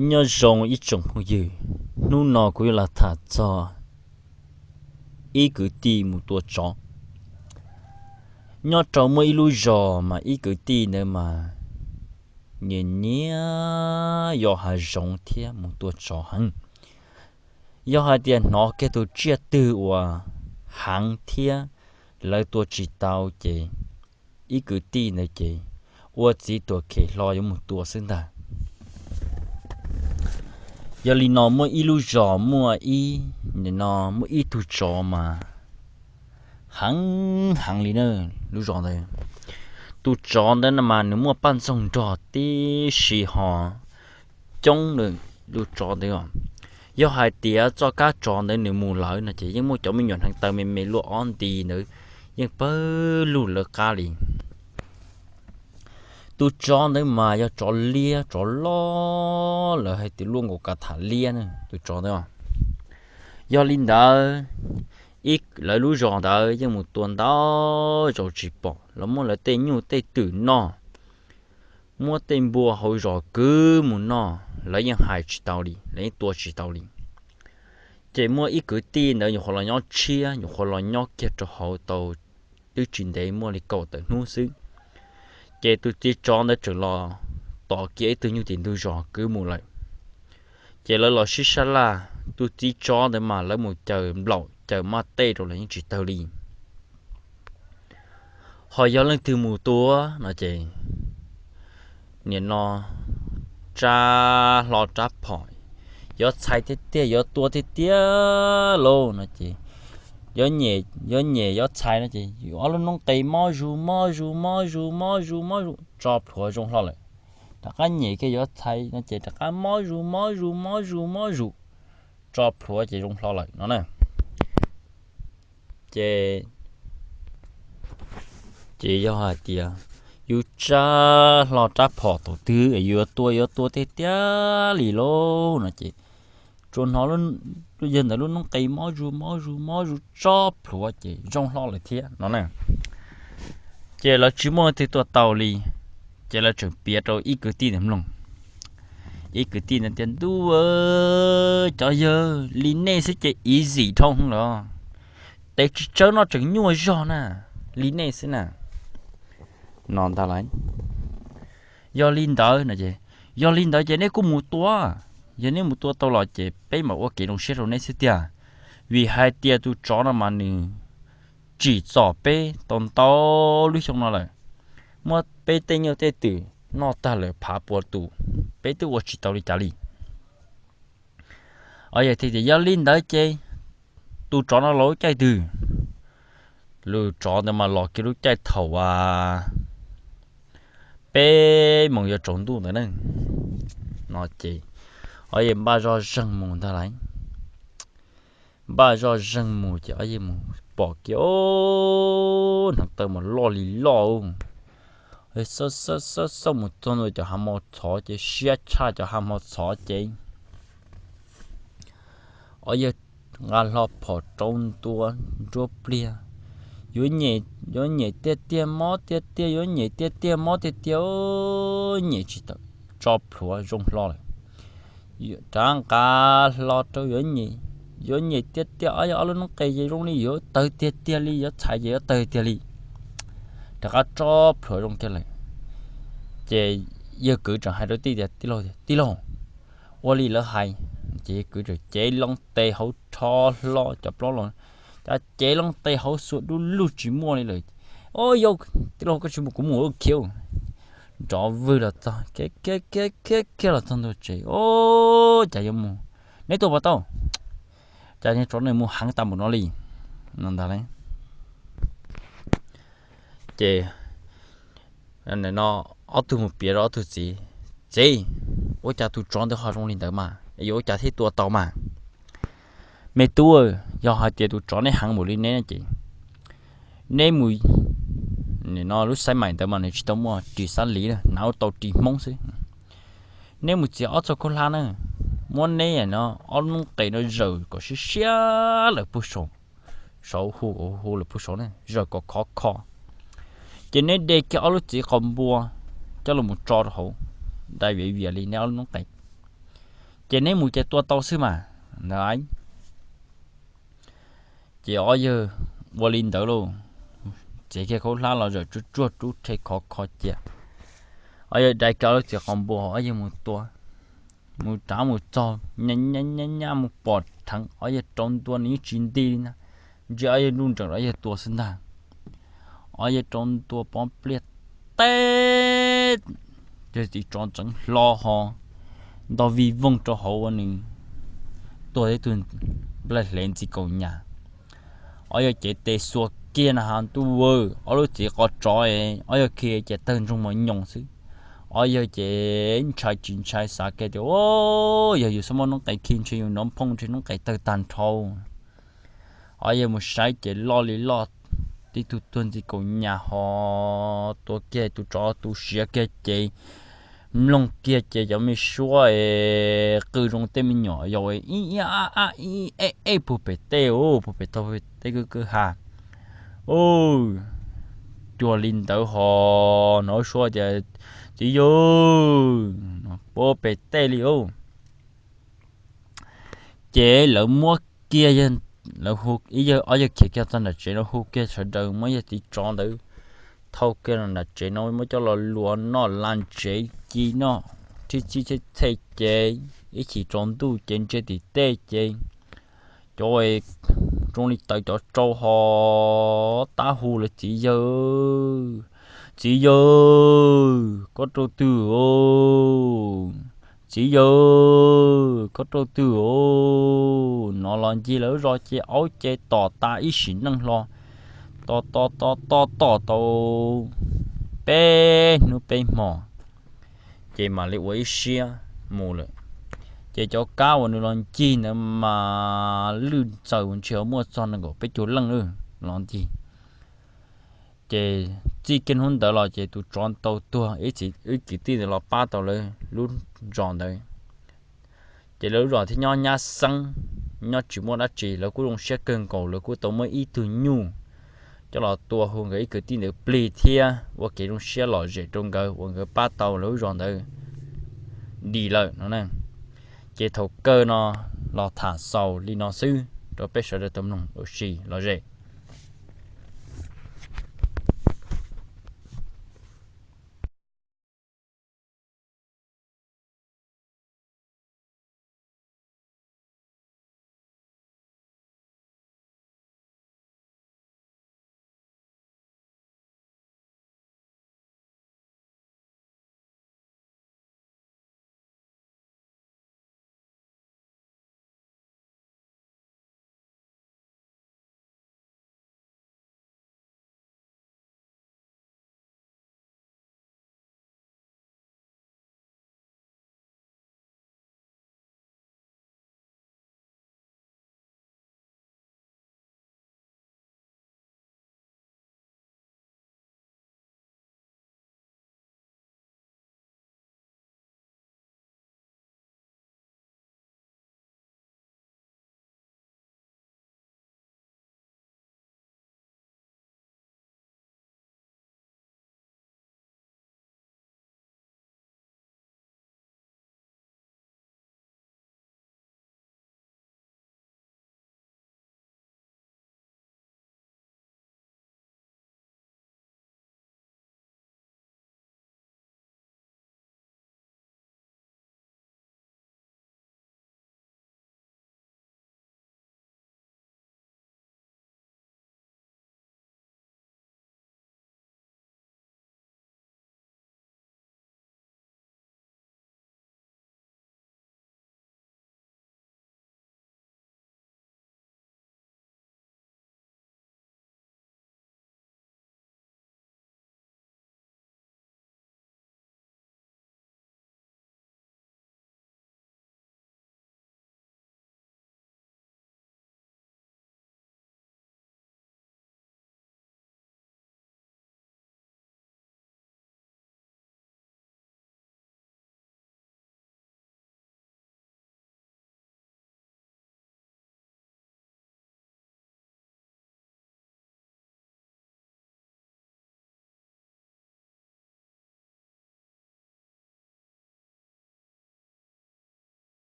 Nyob zoo ib tsoom phooj ywg, hnub no kuv yuav los tham txog ib kwv tij mus tua tsov. Nyob rau muaj ib lub zos mas ib kwv tij ntawd mas nyiam nyiam yos hav zoov thiab mus tua tsov heev. Yog hais tias hnov kiag tus tsiaj twg uas heev thiab lawv tua tsis tau ces ib kwv tij ntawd ces ua txiv tuam khem hlo yuav mus tua xwb ntag. Yog li no muaj ib lub zos muaj ib, nim no muaj ib tug tsov mas heev heev li na. Lub zos ntawd, tus tsov ntawd no mas nws muaj paj ntxoog nrog tib si ho coob lawm. Tus tsov ntawd, yog hais tias txoj kab tsov ntawd nws mus lawm no ces yeej muaj cov me nyuam hneev taw me me luaj ob nti ntawd yeej pawg lug lawv qab li. Tus tsov ntawd mas yog tsov liab tsov loj, lawv hais tias luaj nkaus kav tham liab na tus tsov ntawd. Yog li ntawd, ib lawv lub zos ntawd yeej mus tua ntau zaus tsis pom, los muab lawv tej nyuj tej twm noj, muab tej npua hauv zos kwv mus noj, lawv yeej hais tsis tau li, lawv yeej tua tsis tau li. Ces muaj ib kwv tij ntawd nyuam qhuav los nyob tshiab, nyuam qhuav los nyob kiag rau hauv tau twb tsis ntev muaj li kaum tawm hnub xwb, ces tus txiv tsov ntawd tseem los tom kiag ib tug nyuj tim ntug zos kwv mus lawm. Ces lawv los sib sab laj, tus txiv tsov ntawd mas lawv mus caws nplaum caws maj tej rau los yeej tsis tawg li. Ho yog leej twg mus tua no ces nim no rab hlo rab phom, yuav txhais tiag tiag, yuav tua tiag tiag lauj no ces yuav nyem yuav txhais no ces ob lub noob qes mob zus mob zus mob zus mob zus mob zus tso plhuav zoo hlo lawm. Rov qab nyem kiag yuav txhais no ces rov qab mob zus mob zus mob zus mob zus tso plhuav ces zoo hlo lawm no na. Ces, ces yog hais tias yus rab hlo rab phom thaum twg es yuav tua yuav tua tiag tiag li lauj no ces tsuas hnov lub yawg ntawd lub noob qes mob zus mob zus mob zus tso plhuav ces zoo hlo lawm thiab no na. Ces lawv tsis muaj leej twg tua tau li, ces lawv tseem piav rau ib kwv tij ntawd mloog. Ib kwv tij ntawd tias, ntuj, cov yawg li nej xwb ces easy dhau los, tes tsis tsawb no tseem nyuaj zog na, li nej xwb na no ntag lauj. Yog li ntawd no es, yog li ntawd ces neb kuj mus tua, yog neb mus tua tau los ces peb mam ua kev zoo siab rau neb xwb tiag, vim hais tias tus tsov no mas nws tsim txom peb tau ntau lub xyoo no lawm, muab peb tej nyuj tej twm noj tag lawm phav pua tus, peb twb ua tsis tau li cas li. Yog li ntawd ces tus tsov no los lub caij twg? Lub tsov ntawd mas los kiag lub caij thaum peb moos yuav tsaus ntuj ntawd ne no ces, o, npaj zoj zeeg mus ntag lauj. Npaj zoj zeeg mus ces o, mus pom kiag, o, hneev taw mas loj li loj, xauj xauj mus txog ntua cov hav mos txhov ces siab tshaj cov hav mos txhov ces o, yawg nqa hlo phom rau ntua nruab pliag, yuav nyem tiag tiag mob tiag tiag, yuav nyem tiag tiag mob tiag tiag, nyem tsis tau, tso plhuav zoo hlo lawm. Rov nqa hlo rau, yuav nyem tiag tiag, o, yog ob lub noob qes ces zoo li yuav tawg tiag tiag li, yuav txhais ces yuav tawg tiag li. Rov qab tso plhuav zoo kiag lawm. Ces yawg kwv tseem hais rau tij tias, tij laug, ua li lawv hais. Ces yawg kwv tseem cev loo tes hauv rho hlo cov plaub los, cev loo tes hauv xuas dub lug tsis muaj li lawm. O, yog tij laug koj tsis mus kuv mus ua khiav. Nrov vwg los txog, khiav khiav khiav los txog ntua tsev, o, cas yuav mus, neb tuaj puas tau, cas niag tsov no mus heev tas npaum no li no ntag lauj. Ces no ob tug mus piav rau ob tug txiv, txiv, ua cas tus tsov ntawd ho zoo li ntawd mas yuav ua cas thiaj tua tau mas? Me tub, yog hais tias tus tsov neb heev npaum li neb ces neb mus, no lub xaiv maim ntawd mas nws tsis tau muaj ris xab liv, hnav tau ris Hmoob xwb. Neb mus txiav ob txoj khaub hlab na, muab neb no ob lub noob qes no zawm kom siab siab lawm puag saud, saud hu hu lawm puag saud na, zawm kom khov kho. Ces neb de kiag ob lub txiv qos npua coj los mus tso rau hauv, dai viav vias li neb ob lub noob qes. Ces neb mus ces tua tau xwb mas. Ntawd ces ob yawg ua li ntawd lauj, txiav kiag khaub hlab los zawm tsuag tsuag rub rhe khov kho cia. Ob yawg dai kiag lub txiv qos npua, ob yawg mus tua, mus rov mus txog, nyab nyab mus pom dheev, ob yawg rau ntua nws yeej tsis nti li na, ntsia ob yawg nruj nreem ob yawg tua xwb ntag. Ob yawg rau ntua pob pliaj teb, txiv tsov tseev hlo ho ntog vij voog rau hauv ua nws tuag tib tug nplaig hle ntxi kaus nyas. Ob yawg cev tes xuas kiag na has ntuj, ob lub txiv qos tsov, ob yawg khi ces tawg ntsoog mos nyoos xwb. Ob yawg ces ntshai tsis ntshai xav kiag tias, o, yog yus xub muab noob qes khi ntshe yus nrov phooj ntshe noob qes tawg tag nrho. Ob yawg mus saib ces loj li loj, tib tug tuag ntxi kaus nyas ho tua kiag tus tsov tu siav kiag ces mloog kiag ces cov me suab es qw zoo tej me nyuam yaus ib ib ab ab ib ib eb eb puag pem tej, puag pem tau tej kwj kwj ha. Cuag li ntawd ho hnov suab tias, txiv yawg, puag pem tej li os. Ces lawv muab kiag, lawv hu, ib yawg ob yawg khiav kiag txog nram tsev no hu kiag sawv daws muab yawg txiv tsov ntawd thau kiag los nram tsev no muab coj los luas noj la ntsev ci noj, tib txhij txhej txhej ces ib chim tsaus ntuj ces ntsia tim tej ces cov zoo li tawv cov tsau ho tab hu lawv, txiv yawg, txiv yawg, koj rau twg os? Txiv yawg, koj rau twg os? Nov los ncig lawv zos ces aub ces tom tas ib sim neej hlo, tom tom tom tom tom tau peb hnub peb hmo ces mam li ua ib siab mus lawm. Ces cov kab uas nws los ncig ntawd mas lwj ntxaws ua ntshis muaj txog nees nkaum peb caug leej los ncig. Ces txij kiag hnub ntawd los ces tus tsov tau tuag, ib kwv tij ntawd los pab tau lawv lub zos ntawd. Ces lawv lub zos thiaj nyob nyab xeeb, nyob tsis muaj dab tsi, lawv kuj zoo siab kawg nkaus, lawv kuj tau muab ib tug nyuj coj los tua hu nkawd ib kwv tij ntawd plig thiab ua kev zoo siab lom zem rau nkawd uas nkawd pab tau lawv lub zos ntawd dim lawm no na. Ces thaum kawg no los tham xaus li no xwb rau peb sawv daws tau mloog ua si lom zem.